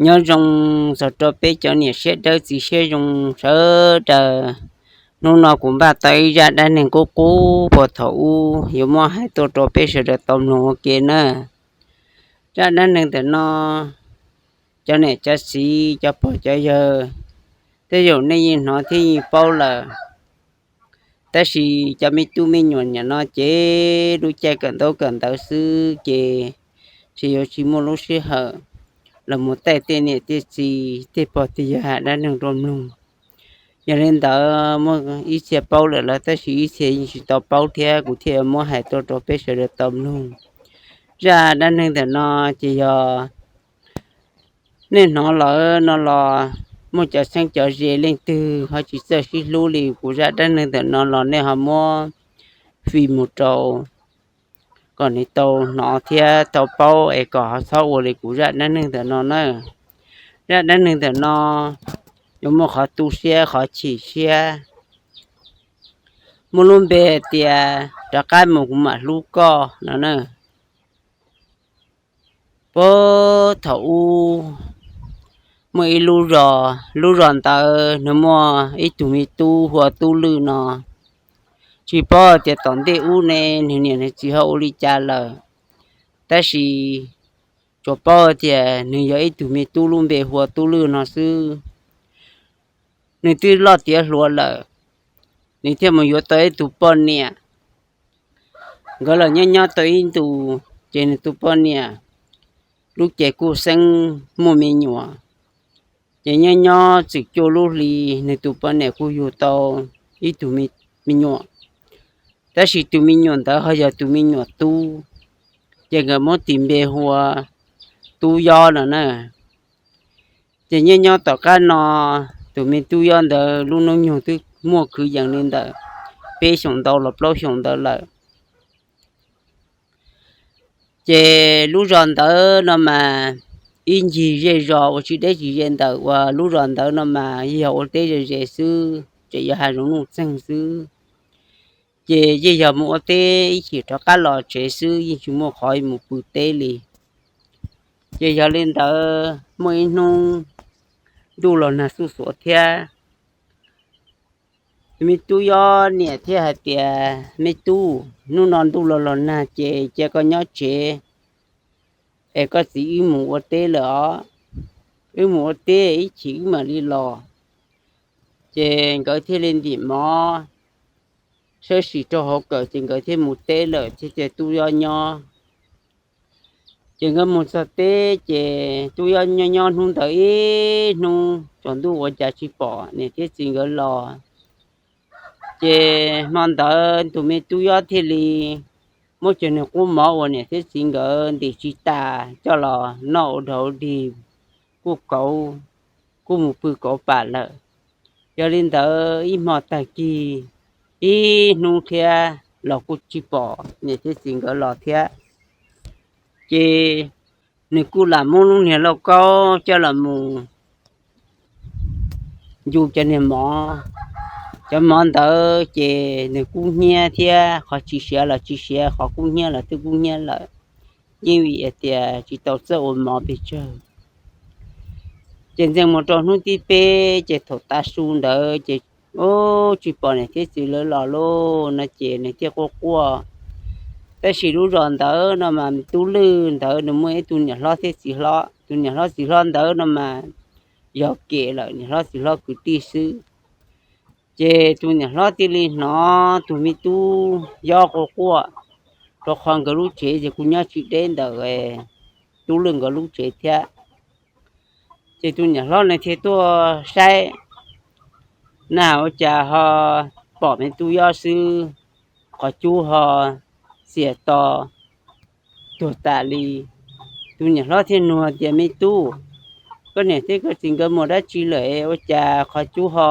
Nyob zoo txog rau peb cov niam siab dawb txiv siab zoo sawv daws. Hnub no kuv npaj tau ib zaj dab neeg qub qub puag thaum ub yuav muab hais tuaj rau peb sawv daws tau mloog ua ke na. Zaj dab neeg ntawm no, cov niam cov txiv cov pog cov yawg, tej zaum nej yeej hnov thiab yeej paub lawm. Tab sis cov me tub me nyuam niam no ces lub caij kawm ntaub kawm ntawv xwb ces tsis yuav tsis muaj lub sij hawm los mus taij tej niam tej txiv tej pog tej yawg hais dab neeg rau mloog. Yog li ntawd muaj ib txhia paub lawm los tab sis ib txhia yeej tsis tau paub thiab kuv thiaj muab hais tuaj rau peb sawv daws tau mloog. Zaj dab neeg ntawm no ces yog nej hnov lawm no los muaj cov txheeb cov ze leej twg ho tsis txawj sib hlub li kuv zaj dab neeg ntawm no los nej ho muab fij mus rau kom nws tau hnov thiab tau paub es kom ho txhob ua li kuv zaj dab neeg ntawm no na. Zaj dab neeg ntawm no yuav muaj qhov tu siab qhov chim siab, muaj lub npe hais tias rov qab mus kuv mam hlub koj no na. Puag thaum ub muaj ib lub zos, lub zos ntawd nws muaj ib tug me tub hu ua Tub Lwj no. Tsis paub tias tom ntej ub ne nws niam nws txiv ho ua li cas lawm, tab sis tsuas paub tias nws yog ib tug me tub lub npe hu ua Tub Lwj no xwb. Nws twb loj tiav hluas lawm, nws thiaj mus yuav tau ib tug poj niam. Nkawd los nyob nyob tau ib ntus ces nws tus poj niam lub cev kuj xeeb muaj me nyuam. Ces nyob nyob txwm cuaj lub hli, nws tus poj niam kuj yug tau ib tug me nyuam, tab sis tus me nyuam ntawd ho yog tus me nyuam tub, ces nkawd muab tis npe hu ua Tub Yob no na. Ces nyob nyob tom qab no, tus me Tub Yob ntawd lub hnub nyoog twb muaj kwv yees li ntawm peb xyoos ntau los plaub xyoos ntawd lawm. Ces lub zos ntawd no mas ib ncig zej zos ua tsis deb tsis ze ntawm uas lub zos ntawd no mas yog ua teb ze ze xwb, tseem yog hav zoov nuj txeeg xwb. Ces yeej yog mus ua teb ib chim rov qab los tsev xwb, yeej tsis muaj qhov mus pw teb li. Ces yog li ntawd muaj ib hnub ntuj los nag xuj xuav thiab, tus me Tub Yob niam thiaj hais tias, Me tub, hnub no ntuj los los nag ces cia koj nyob tsev es koj txiv wb mus ua teb lawm os. Wb mus ua teb ib chim wb mam li los. Ces nkawd thiaj li ntim mov sawb sim rau hauv kawm ces nkawd thiaj mus teb lawm thiab cia Tub Yob nyob. Ces nkawd mus txog teb ces Tub Yob nyob nyob hnub ntawd ib hnub tsaus ntuj ua cas tsis pom niam thiab txiv nkawd los. Ces hmo ntawd tus me Tub Yob thiaj li muab cov niag qub mov uas niam thiab txiv nkawd ntim tsis tas coj los noj ua dog dig, kuj kauv, kuj mus pw kauv pam lawm. Yog li ntawd ib hmo tag kis ib hnub thiab los kuj tsis pom niam thiab txiv nkawd los thiab. Ces nws kuj lam muab lub niag lauj kaub coj los mus ncu cov niag mov. Cov mov ntawd ces nws kub hnyiab thiab, qhov tsis siav los tsis siav, qhov kub hnyiab los twb kub hnyiab lawm, yeej vim hais tias tsis tau txawj ua mov pes tsawg. Ces ntxeev mus rau hnub thib peb ces thaum tav su ntawd ces, ub, tsis pom niam thiab txiv lawv los lauj no ces nws thiaj quaj quaj. Tab sis lub zos ntawd no mas Tub Lwj ntawd nws muaj ib tug niam hlob thiab txiv hlob. Tus niam hlob txiv hlob ntawd no mas yog kem lawm, niam hlob txiv hlob kwv tij xwb. Ces tus niam hlob thiaj li hnov tus me Tub Yob quaj quaj, rau qhov nkawd lub tsev ces kuj nyob tsis deb ntawm Tub Lwj nkawd lub tsev thiab. Ces tus niam hlob ne thiaj tuaj saib, na ua cas ho pom me Tub Yob xwb, qhov cub ho txias to tuag tas li. Tus niam hlob thiaj nug tias, Me tub, koj niam thiab koj txiv nkawd mus dab tsi lawm ua cas qhov cub ho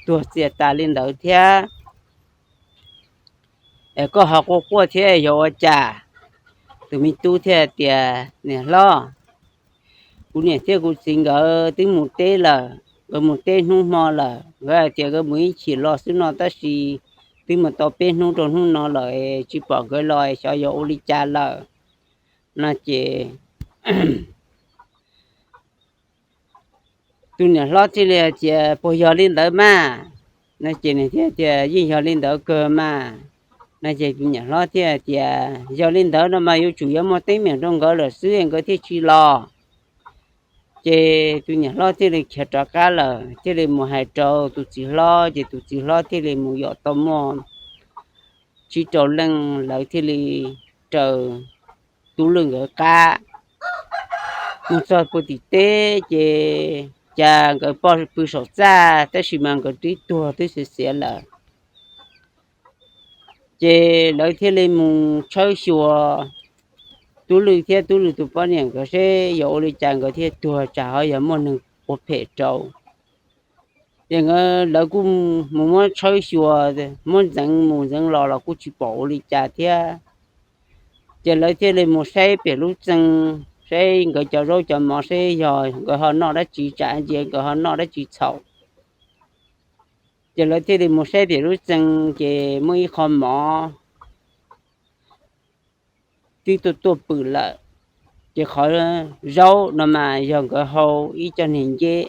tuag txias tas li ntawd thiab? Es koj ho quaj quaj thiab yog ua cas? Tus me tub thiaj tias, Niam hlob, kuv niam thiab kuv txiv nkawd twb mus teb lawm, nkawd mus teb hnub hmo lawm, nkawd hais tias nkawd mus ib chim los xwb no tab sis twb mus tau peb hnub rau hnub no lawm, tsis pom nkawd los, xyov yog ua li cas lawm. No ces Tus niam hlob thiaj li hais tias, Puas yog li ntawd mas? No ces nws thiaj tias, Yeej yog li ntawd kawg mas. No ces tus niam hlob thiaj tias, Yog li ntawd no mas yuav tsum yuav muaj teeb meem rau nkawd lawm xwb nkawd thiaj tsis los. Ces tus niam hlob thiaj li khiav rov qab lawm, thiaj li mus hais rau tus txiv hlob, ces tus txiv hlob thiaj li mus yos tau muaj tsib rau leej, lawv thiaj li raws Tub Lwj nkawd qab mus txog puag tim teb, ces cas nkawd pw saum txaj tab sis mas nkawd twb tuag twb xiav xiav lawm. Ces lawv thiaj li mus tshawb xyuas Tub Lwj thiab Tub Lwj tus poj niam nkawd seb yog ua li cas nkawd thiaj tuag, tsam ho yog muaj neeg ua phem rau. Ces lawv kuj mus muab tshawb xyuas, muab ntxeev mus ntxeev los los kuj tsis pom ua li cas thiab. Ces lawv thiaj li mus saib pem lub txee, saib nkawd cov zaub cov mov seb yog nkawd ho noj dab tsi, tsam ntsis nkawd ho noj dab tsi txhaum. Ces lawv thiaj li mus saib pem lub txee, ces muaj ib qho mov twb tuaj tuaj pwm lawm. Ces qhov zaub no mas yog nkawd hau ib co niag nceb,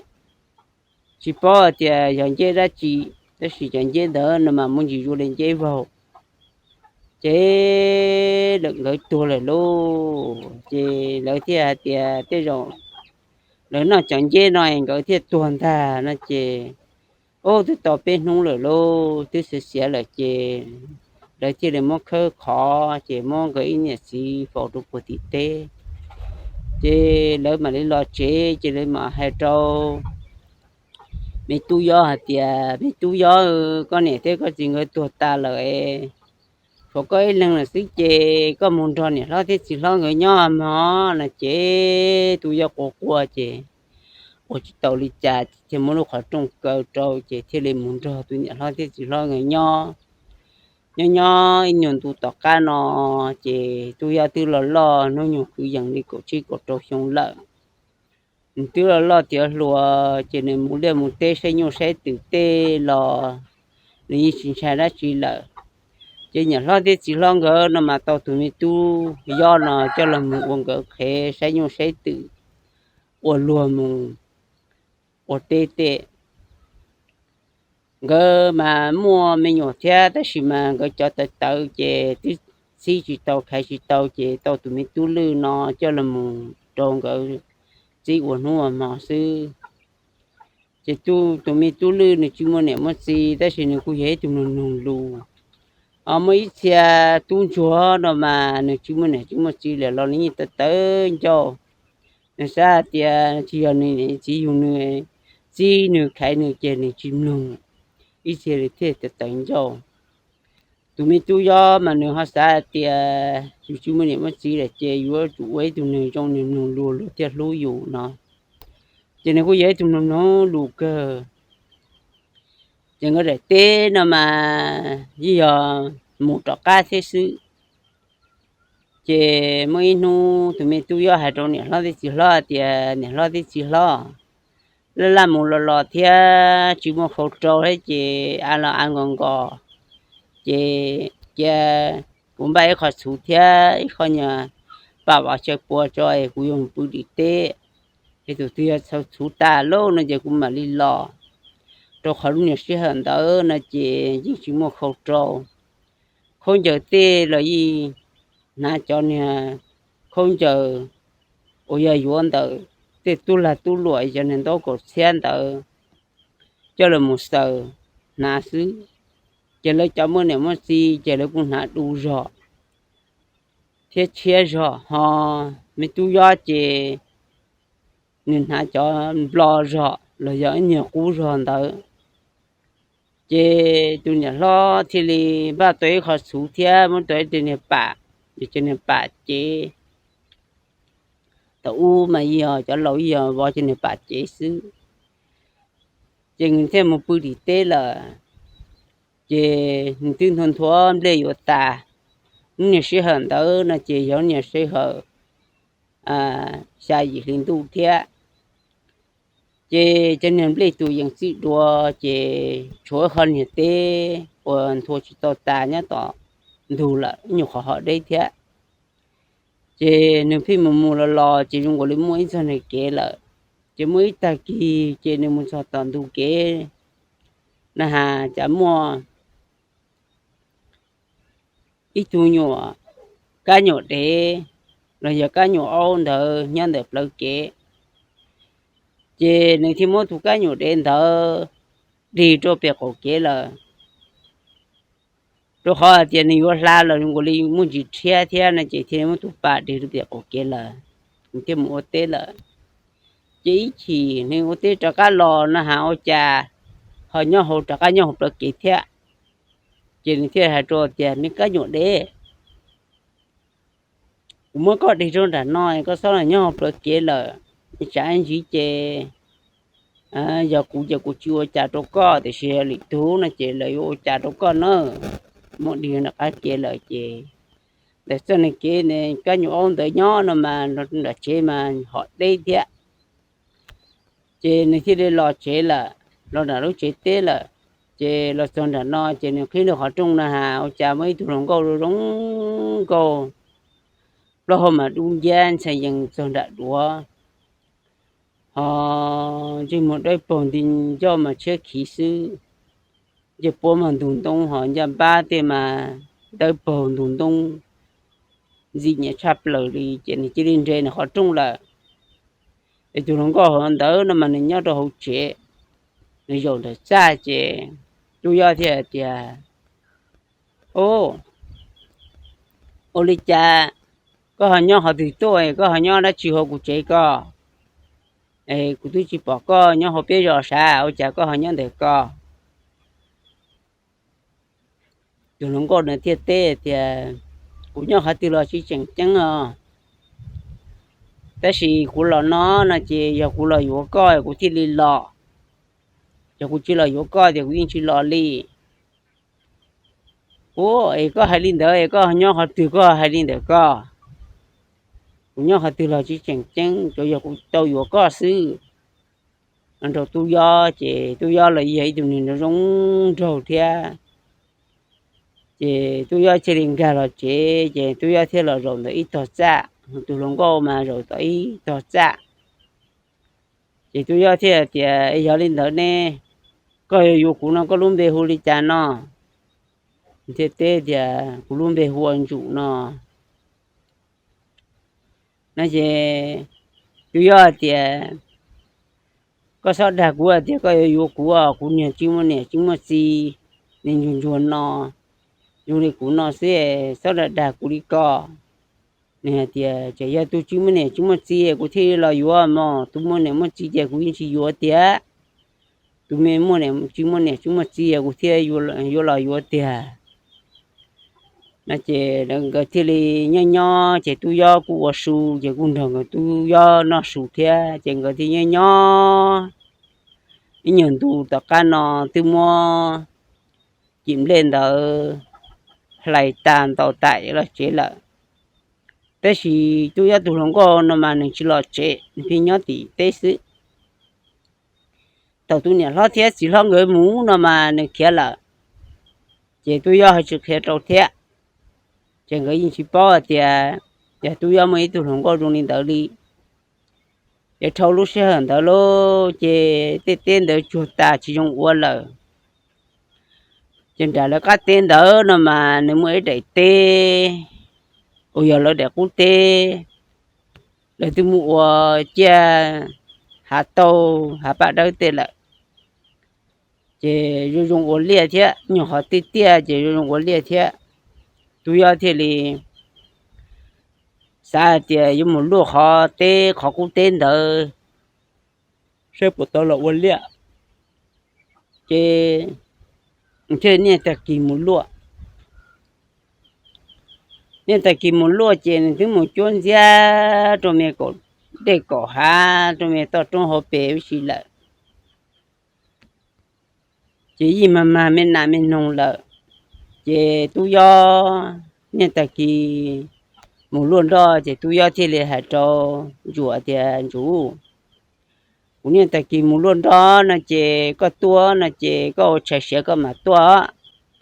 tsis paub hais tias yog nceb dab tsi, tab sis cov nceb ntawd no mas muaj ntsis zoo li nceb vaug. Ces lawv nkawd tuag lawm lauj. Ces lawv thiaj hais tias tej zaum lawv noj cov nceb no nkawd thiaj tuag ntag no ces, ub, twb tau peb hnub lawm lauj, twb xiav xiav lawm ces lawv thiaj li muab khawb qhov ces muab nkawd ib niam txiv faus rau puag tim teb. Ces lawv mam li los tsev, ces lawv mam hais rau me tub Yob hais tias, Me tub Yob, koj niam thiab koj txiv nkawd tuag tas lawm, tshuav koj ib leeg lawm xwb ces koj mus nrog niam hlob thiab txiv hlob nkawd nyob mog. No ces tub Yob quaj quaj ces ua tsis tau li cas thiaj muab lub qhov rooj kaw rau ces thiaj li mus nrog tus niam hlob thiab txiv hlob nkawd nyob. Nyob nyob ib nyuag ntu tom qab no ces tub Yob twb loj loj, hnub nyoog kwv yees li kaum tsib kaum rau xyoo lawm. Nws twb loj loj tiav hluas ces nws mus liaj mus teb saib nyuj saib twm tej los nws yeej tsis ntshai dab tsi lawm. Ces niam hlob thiab txiv hlob nkawd no mas tau tus me tub Yob no coj los mus ua nkawd qhev saib nyuj saib twm, ua luag mus ua teb tej. Nkawd mas muaj me nyuam thiab tab sis mas nkawd cov tawv tawv ces twb txhib tsis tau khaiv tsis tau ces tau tus me tub Lwj no coj los mus rau nkawd txib ua hnub ua hmo xwb. Ces tus me tub Lwj nws tsis muaj niam muaj txiv tab sis nws kuj yog ib tug mloog mloog lus. Ho muaj ib txhia tub ntsuag no mas nws tsis muaj niam tsis muaj txiv lawm los nws yeej tawv tawv ncauj. Nws xav hais tias tsis yog nws niam txiv yug nws, txib nws khaiv nws ces nws tsis mloog, ib txhia li thiaj tawv tawv ncauj. Tus me tub Yob mas nws ho xav hais tias yus tsis muaj niam muaj txiv lawm ces yuav tsum ua ib tug neeg zoo, neeg mloog lus luag thiaj hlub yus no. Ces nws kuj yog ib tug mloog mloog lus kawg. Ces nkawd daim teb no mas yeej yog mus rov qab thiab xwb. Ces muaj ib hnub tus me tub Yob hais rau niam hlob thiab txiv hlob hais tias, Niam hlob thiab txiv hlob, laj laj mus los los thiab tsis muaj khau rau thiab ces av los av nkos nkos, ces cia kuv npaj ib qho txhuv thiab ib qho nyuag pam vov chaw pua tso es kuv yuav mus pw tim teb. Es tus twg yog txhua txhuv tas lauj no ces kuv mam li los, rau qhov lub niag sij hawm ntawd no ces yeej tsis muaj khau rau. Khaub ncaws tej los yeej hnav cov niag khaub ncaws uas yog yuav ntawm tej tub lag tub luam, cov niag ntaub kaum txhiab ntawd coj los mus xaws hnav xwb. Ces lawv cov muaj niam muaj txiv ces lawv kuj hnav du zog thiab tshiab zog, ho me tub Yob ces nws hnav cov nplo zog los yog ib nyuag qub zog ntawd. Ces tus niam hlob thiaj li npaj tau ib qho txhuv thiab muab tau ib co niag pam, ces cov niag pam cev, thaum ub mas yog cov laus yog vov cov niag pam cev xwb. Ces nws thiaj mus pw tim teb lawm. Ces nws twb nthua nthua nplej yuav tas. Lub niag sij hawm ntawd no ces yog lub niag sij hawm xya yim hli ntuj thiab. Ces cov niag nplej tus yees txij dua, ces tshuav qhov niag teb uas nthua tsis tau tas nyob tom ntug lawm, nyuam qhuav ho deb thiab. Ces nws pheej mus mus los los ces zoo nkaus li muaj ib txoj niag kev lawm. Ces muaj ib tag kis ces nws mus txog tom ntug kev na has cas muaj ib tug nyuam kab nyuam dev los yog kab nyuam aub ntawd nyob ntawm plawv kev. Ces nws thiaj muab tus kab nyuam dev ntawd dig rau pem qaum kev lawm, rau qhov hais tias nws yuav hla los nkaus li muaj ntsis rhiab thiab no ces thiaj muab tus pas dig rau pem qaum kev lawm, nws thiaj mus ua teb lawm. Ces ib chim nws ua teb rov qab los no has ua cas ho nyob hauv, rov qab nyob hauv plawv kev thiab. Ces nws thiaj hais rau tias, Me kab nyuam dev, kuv muab koj dig rau nram no, koj txhob los nyob hauv plawv kev lawm. Tsam ntsis ces yog kuv ces kuv tsis ua cas rau koj, tiam sis yog lwm tus no ces lawv yuav ua cas rau koj na. Muab dig nram qab kev lawm ces ntawm txoj niag kev kab nyuam aub ntawd nyob no mas nram tsev mas hom deb thiab. Ces nws thiaj li los tsev lawm, los nram lub tsev teb lawm. Ces los txog nram no ces nws qhib nws qhov rooj no has ua cas muaj ib tug hluas nkauj zoo zoo nkauj, plaub hau mas dub nciab ntxhee yees txog nram duav, ho ntsej muag dawb paug nti ncauj mas tshiab khiv xwb. Ncej puab mas ntug ntoob, ho ncaj npab tej mas dawb paug ntug ntoob, ntxim nyiam tshaj plaws li. Ces nws cia li nres nws qhov rooj lawm. Es tus hluas nkauj hauv ntawd no mas nws nyob rau hauv tsev, nws zaum ntawm txaj ces Tub Yob thiaj hais tias, Ub, ua li cas koj ho nyob qhov twg tuaj, koj ho nyob dab tsi hauv kuv tsev ko? Es kuv twb tsis pom koj nyob hauv peb zos sav, ua cas koj ho nyob ntawm ko? Tus hluas nkauj nws thiaj teb tias, Kuv nyob qhov twg los tsis tseem ceeb os, tab sis kuv los no no ces yog kuv los yuav koj kuv thiaj li los, yog kuv tsis los yuav koj ces kuv yeej tsis los li. Ub, es koj hais li ntawd es koj nyob qhov twg koj hais li ntawd ko? Kuv nyob qhov twg los tsis tseem ceeb, tsuas yog kuv tau yuav koj xwb. Nrog Tub Yob ces Tub Yob los yog ib tug neeg zoo nraug thiab. Ces Tub Yob thiaj li nkag los tsev, ces Tub Yob thiaj los zaum ntawm ib tog txaj, tus hluas nkauj mas zaum tom ib tog txaj. Ces Tub Yob thiaj tias, Yog li ntawd ne, koj yuav yuav kuv no koj lub npe hu li cas no? Thiaj teb tias, Kuv lub npe hu ua Ntsum no. No ces Tub Yob hais tias, Koj txhob dag kuv hais tias koj yuav yuav kuv, kuv niag tsis muaj niam tsis muaj txiv, niag ntsuag ntsuag no, zoo li kuv no xwb, txhob dag dag kuv li ko. Nws hais tias, Tseem yog tus tsis muaj niam tsis muaj txiv kuv thiaj los yuav mog, tus muaj niam muaj txiv ces kuv yeej tsis yuav tiag. Tus me muaj niam tsis muaj niam tsis muaj txiv kuv thiaj yuav los yuav tiag. No ces nkawd thiaj li nyob nyob ces Tub Yob kuj ua su ces kuj nrog nkawd Tub Yob noj su thiab, ces nkawd thiaj nyob nyob ib nyuag ntu tom qab no twb muab cim nplej ntawd hlais tas ntaus tas los tsev lawm. Tab sis Tub Yob tus hluas nkauj no mas nws tsis los tsev, nws pheej nyob tim teb xwb. Thaum tus niam hlob thiab txiv hlob nkawd mus no mas nws khiav lawm, ces Tub Yob ho tsis qhia rau thiab. Ces nkawd yeej tsis paub hais tias yog Tub Yob muaj ib tug hluas nkauj zoo li ntawd li. Ces dhau lub sij hawm ntawd lauj, ces tej teb ntawd tsuag tas tsis zoo ua lawm. Ces nram lawv qab teb ntawd no mas nws muaj ib daim teb uas yog lawv daim qub teb, lawv twb mus ua ciaj hav tauj hav paj dawb tej lawm. Ces zoo zoo ua liaj thiab, nyuag qhov tiaj tiaj ces zoo zoo ua liaj thiab. Tub Yob thiaj li xav hais tias yuav mus luaj qhov teb, qhov qub teb ntawd saib puas tau los ua liaj. Ces thiaj niaj tag kis mus luaj. Niaj tag kis mus luaj ces nws twb mus cuab ntxiab rau me kaum dej kaum hav rau me toj roob hauv pes ib si lawm. Ces yeej mag mag me nas me noog lawm. Ces Tub Yob niaj tag kis mus luaj nroj, ces Tub Yob thiaj li hais rau Ntsuag tias, Ntsuag, kuv niaj tag kis mus luaj nroj no ces koj tuaj no ces koj ua tshais siav koj mam tuaj.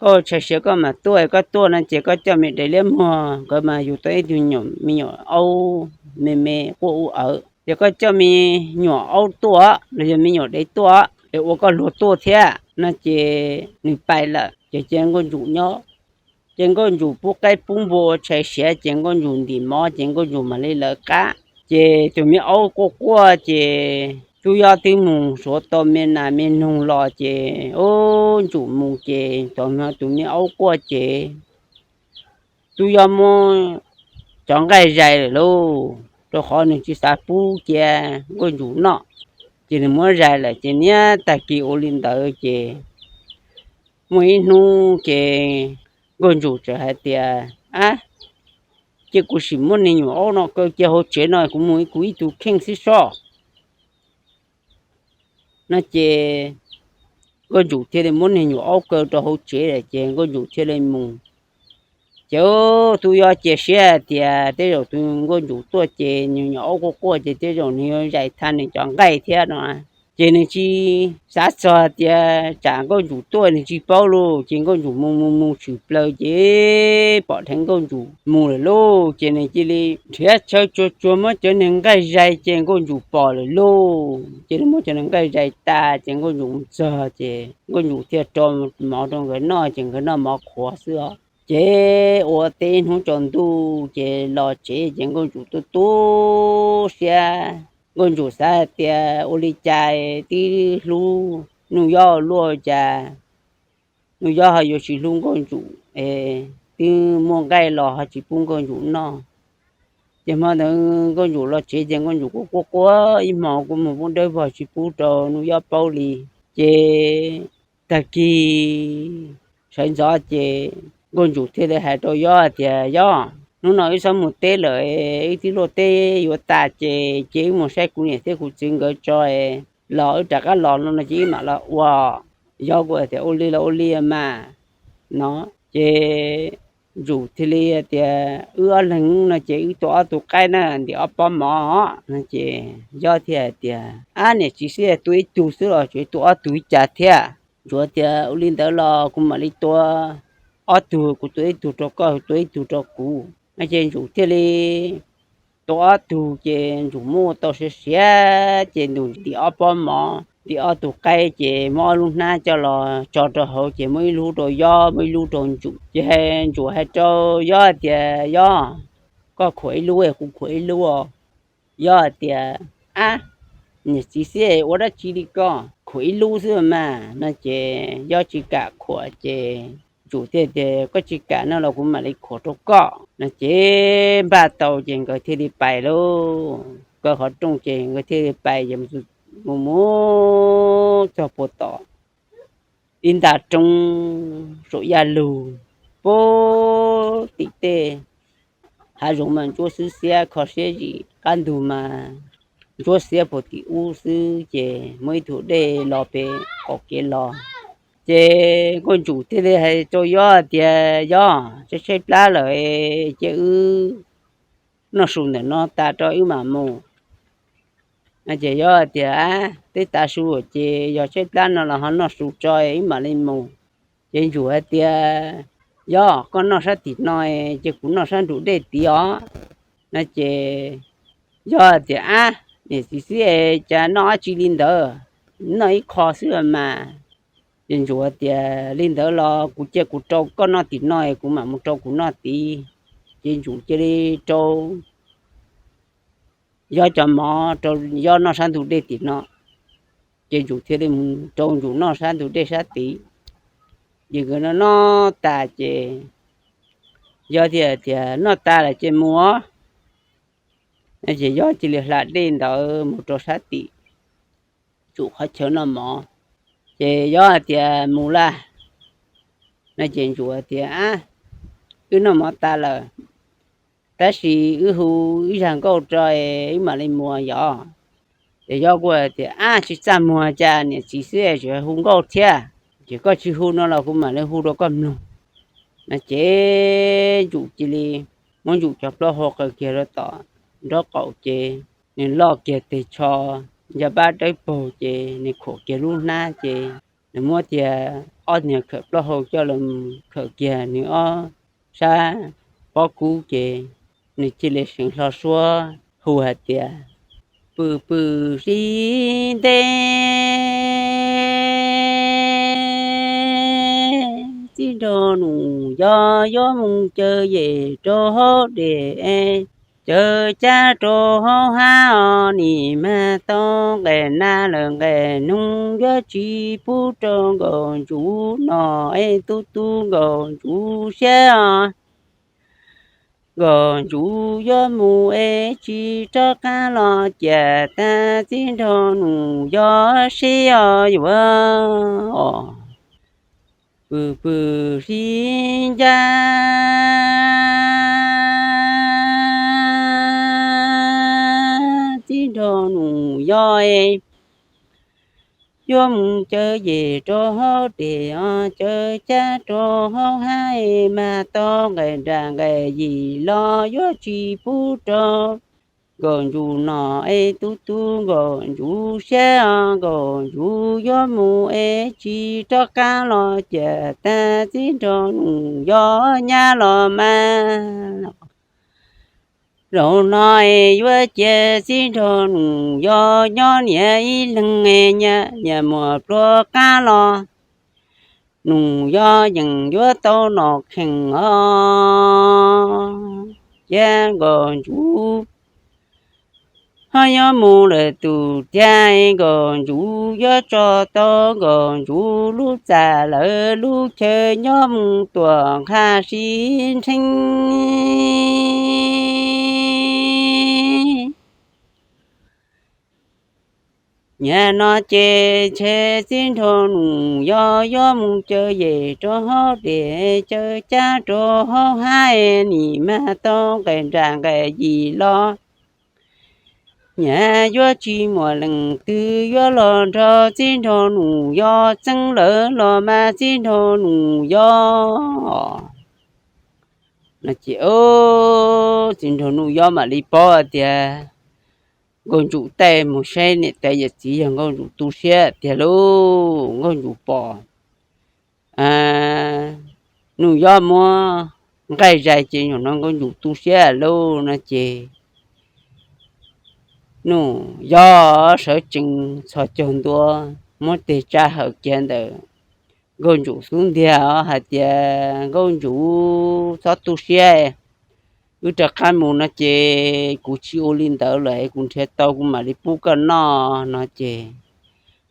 Koj ua tshais siav koj mam tuaj, koj tuaj no ces koj coj me dev liab muag nkawd mas yug tau ib tug me nyuam aub me me quaj ub awv. ces koj coj me nyuam aub tuaj los yog me nyuam dev tuaj es ua koj luag tuaj thiab no ces nws pais lawm ces cia Nkauj Ntsum nyob. Ces Nkauj Ntsum pub qaib pub npua ua tshais siav ces Nkauj Ntsum ntim mov ces Nkauj Ntsum mam li lawv qab. Ces tus me aub quaj quaj ces Tub Yob twb mus suav tau me nas me noog los ces ub Ntsum mus ces thaum tus me aub quaj ces Tub Yob muab cov nqaij zais lawm lauj, rau qhov nws tsis xav pub cia Nkauj Ntsum noj, ces nws muab zais lawm ces niaj tag kis ua li ntawd ces muaj ib hnub ces Nkauj Ntsum txawm hais tias, Ab, cia kuv sim muab niag nyuam aub no kaw cia hauv tsev no kuv mus kuv ib tug kheej xwb soj no ces Nkauj Ntsum thiaj li muab niag nyuam aub kaw rau hauv tsev lawm ces Nkauj Ntsum thiaj li mus. Ces Tub Yob cia siab hais tias tej zaum tus Nkauj Ntsum tuaj ces nyuam nyuam aub quaj quaj ces tej zaum nws yuav zais tha nws cov nqaij thiab no. Ces nws tsis xav txog tias tsam Nkauj Ntsum tuaj nws tsis paub lauj, ces Nkauj Ntsum mus mus mus tshwm plaws ces pom dheev Nkauj Ntsum mus lawm lauj, ces nws cia li nrhiav chaw tsuag tsuag muab cov niag nqaij zais ces Nkauj Ntsum pom lawm lauj, ces nws muab cov niag nqaij zais tas ces Nkauj Ntsum mus txog ces Nkauj Ntsum thiaj rau mov rau nkawd noj ces nkawd noj mov qhuav xwb os. Ces ua teb hnub tsaus ntuj ces los tsev ces Nkauj Ntsum tu tu siab, Nkauj Ntsum xav hais tias ua li cas twb hlub Nuj Yob luaj cas Nuj Yob ho yuav tsis hlub Nkauj Ntsum es twb muaj nqaij los ho tsis pub Nkauj Ntsum noj. Ces hmo ntawd Nkauj Ntsum los tsev ces Nkauj Ntsum kuj quaj quaj ib hmo kuj mus pub dawb vog tsis pub rau Nuj Yob paub li. Ces tag kis sawv ntxov ces Nkauj Ntsum thiaj li hais rau Yob tias, Yob, hnub no wb txhob mus teb lawm, wb twb luaj teb yuav tas ces ces wb mus saib kuv niam thiab kuv txiv nkawd tso los wb rov qab los no ces wb mam los ua. Yob kuj tias, Ua li los ua li mas no. Ces Ntsum thiaj li tias, Wb ob leeg no ces wb tua ob tug qaib na, ntim ob pob mov no ces Yob thiaj hais tias, Ab, niam txiv xwb tua ib tug xwb los tseem tua ob tug li cas thiab? Ntsum tias, Ua li ntawd los kuv mam li tua ob tug, kuv tua ib tug rau koj, tua ib tug rau kuv no ces Ntsum thiaj li tua ob tug ces Ntsum muab ua tau siav siav ces Ntsum ntim ob pob mov, ntim ob tug qaib ces muab ob lub hnab coj los tso rau hauv ces muab ib lub rau Yob, muab ib lub rau Ntsum. Ces Ntsum hais rau Yob tias, Yob, koj khuam ib lub, kuv khuam ib lub os. Yob hais tias, Ab, niam txiv xwb ua dab tsi li koj, khuam ib lub xwb mas no ces Yob tsis kam khuam ces Ntsum thiaj tias, Koj tsis kam no los kuv mam li khuam rau koj no ces npaj tau ces nkawd thiaj li pais lauj. Kaw qhov rooj ces nkawd thiaj li pais ces mus mus txog puag tom ib nta roob saum yaj lug, puag tim tej hav zoov mas ntsuab xwb xiab kho siab zim, qab ntug mas ntsuab xiab puag tim ub xwb ces muaj ib tug dej los pem qaum kev los. Ces Nkauj Ntsum thiaj li hais rau Yob tias, Yob, tshaib tshaib plab lawm, cia wb noj su ntawm no tas rau wb mam mus no ces Yob tias, Twb tav su ces yog tshaib plab no los ho noj su tso wb mam li mus. Ces Ntsum hais tias, Yob, koj noj sab tim no ces kuv noj sab nrug dej tid os no ces Yob tias, Ab, niam txiv xwb es cas noj dab tsi li ntawd, noj ib qho xwb mas. Ces Ntsum tias, Li ntawd los kuv cia kuv rau koj noj tim no es kuv mam mus rau kuv noj tid. Ces Ntsum cia li rau Yob cov mov rau Yob noj sab ntug dej tim no, ces Ntsum thiaj li mus rau Ntsum noj sab ntug dej sab tid. Ces nkawd noj noj tas ces Yob thiaj tias, Noj tas lawm ces mus os. Ces Yob cia li hla dej ntawd mus rau sab tim Ntsum qhov chaw noj mov. Ces Yob hais tias, Mus lawm no ces Ntsum tias, Ab, wb noj mov tas lawm, tab sis wb hu ib zag nkauj tso wb mam li mus yom. Ces Yob kuj tias, Ab, tsis txaj muag, cas niam txiv xwb tseem hu nkauj thiab, ces koj tsis hu no los kuv mam li hu rau koj mloog no ces Ntsum cia li muab Ntsum cov plaub hau qaws kiag rau tom nraub qaum ces nws loj kiag tes tsho, nco pab dawb paug ces nws khuam kiag lub hnab ces nws muab tiag ob niag khawm plaub hau coj los khawm kiag nws ob sab pob kub ces nws cia li seev hlo suab hu hais tias, Pw pw sib ntev, txiv nraug Nus Yob yuav mus caw yem rau hauv dej, caw cab rau hauv hav os, nim mag tau nqaim nas lawm nqaim noog yuav tsis pub rau nkauj ntsuv noj es tu tu nkauj ntsuv siab os. Nkauj ntsuv yuav mus es tsis rov qab los cas tag, txiv nraug Nus Yob seb os yuav os. Pw pw sib ncaj, txiv nraug Nus Yob yuav mus caw yem rau hauv dej os, caw cab rau hauv hav es mag tau nqaim nram nqaim yim los yuav tsis pub rau nkauj ntsuv noj es tu tu nkauj ntsuv siab os. Nkauj ntsuv yuav mus es tsis rov qab los cas tag, txiv nraug Nus Yob nyab los mas. Zaum no es yuav cia txiv nraug Nus Yob nyob niam ib leeg, niam muam pluag qab los Nus Yob yeej yuav tau noj kheej os. Cia nkauj ntsuv ho yuav mus lawm tus tiag, nkauj ntsuv yuav tso tau nkauj ntsuv lub txaj lawm lub chaw nyob mus tuam nqha sib nrheeb. Niaj no ces ntshe txiv nraug Nus Yob yuav mus caw yem rau hauv dej, caw cab rau hauv hav es nim mag tau nqaim nram nqaim yim los, niaj yuav tsis muaj leej twg yuav los nrog txiv nraug Nus Yob txeeb lawm los mas, txiv nraug Nus Yob. No ces txiv nraug Nus Yob mam li paub tias nkauj ntsuv taij mus saib niam tais yawm txiv yog nkauj ntsuv tu siab tiag lauj. Nkauj ntsuv pom Nus Yob muab nqaij zais ces zaum no nkauj ntsuv tu siab lauj no ces Nus Yob sawv tsees txhos caug ntua, muab tes tsa hawm kiag ntawm nkauj ntsuv xub ntiag hais tias, Nkauj ntsuv, txhob tu siab, wb rov qab mus no ces kuv tsis ua li ntawd lawm, kuv nrhiav tau kuv mam li pub koj noj no ces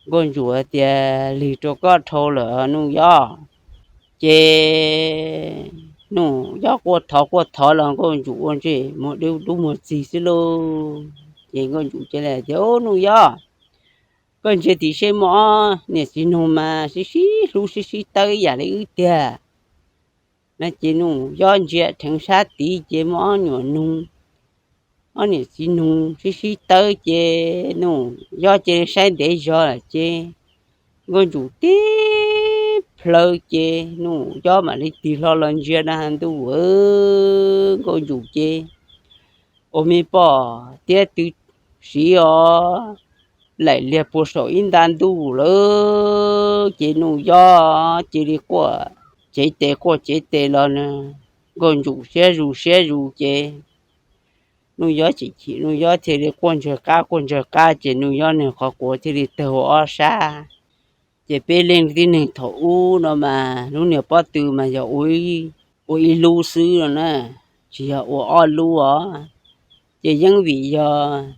nkauj ntsuv tias, Lig rau koj dhau lawm Nus Yob. Ces Nus Yob quaj thov quaj thov los nkauj ntsuv ua ntsej muag dub dub muag txig xwb lauj. Ces nkauj ntsuv cia li tias, Nus Yob, koj ntsia tim seb muaj ob niam txiv noog mas sib sib hlub sib sib tawb ib yam li wb tiag. No ces Nus Yob ntsia dheev sab tid ces muaj ob nyuam noog, ob niam txiv noog sib sib tawb ces Nus Yob cia li saib ntev zog lawm ces nkauj ntsuv tib plhaw ces Nus Yob mam li tig hlo los ntsia na ntuj, nkauj ntsuv ces ua me poj tiab tw siv os, laim liag puag saum ib nta ntuj lawm ces Nus Yob cia li quaj cev tes quaj cev tes los, nkauj ntsuv siab zus siab zus ces Nus Yob tsis chim, Nus Yob thiaj li quaj ntsawg qab quaj ntsawg qab ces Nus Yob nws qhov quav thiaj li tawg ua ob sab. Ces peb leej tib neeg thaum ub no mas lub niag pob tw mas yog ua ib lub xwb no na, tsis yog ua ob lub os. Ces yeej vim yog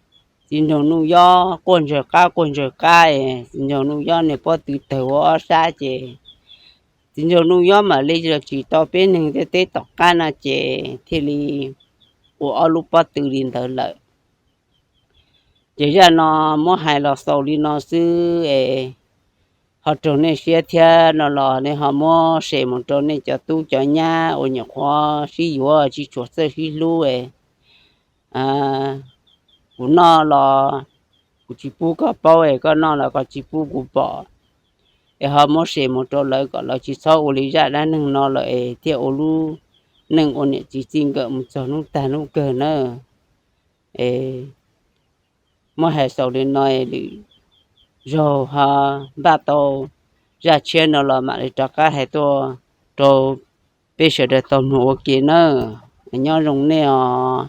txiv nraug Nuj Yob quaj ntsawg qab quaj ntsawg qab, txiv nraug Nuj Yob niag pob tw tawg ua ob sab ces txiv nraug Nuj Yob mam li los tsim tau peb neeg tej teb tom qab no ces thiaj li ua ob lub pob tw li ntawd lawm. Ces zaj no muab hais los xaus li no xwb es ho raug nej siab thiab no los nej ho muab share mus rau nej cov tub cov nyab uas nyuam qhuav sib yuav tsis tshua txawj sib hlub es kuv noj los kuv tsis pub koj paub es koj noj los koj tsis pub kuv pom, es ho muab share mus rau lawv kom lawv tsis txhob ua li zaj dab neeg no lawm es thiaj ua lub neej ua niam txiv txij nkawm mus txog hnub tag hnub kawg nawb. Es muab hais xaus li no, lwm zaug ho npaj tau zaj tshiab no los mam li rov qab hais tuaj rau peb sawv daws tau mloog ua ke nawb. Nyob zoo nej os.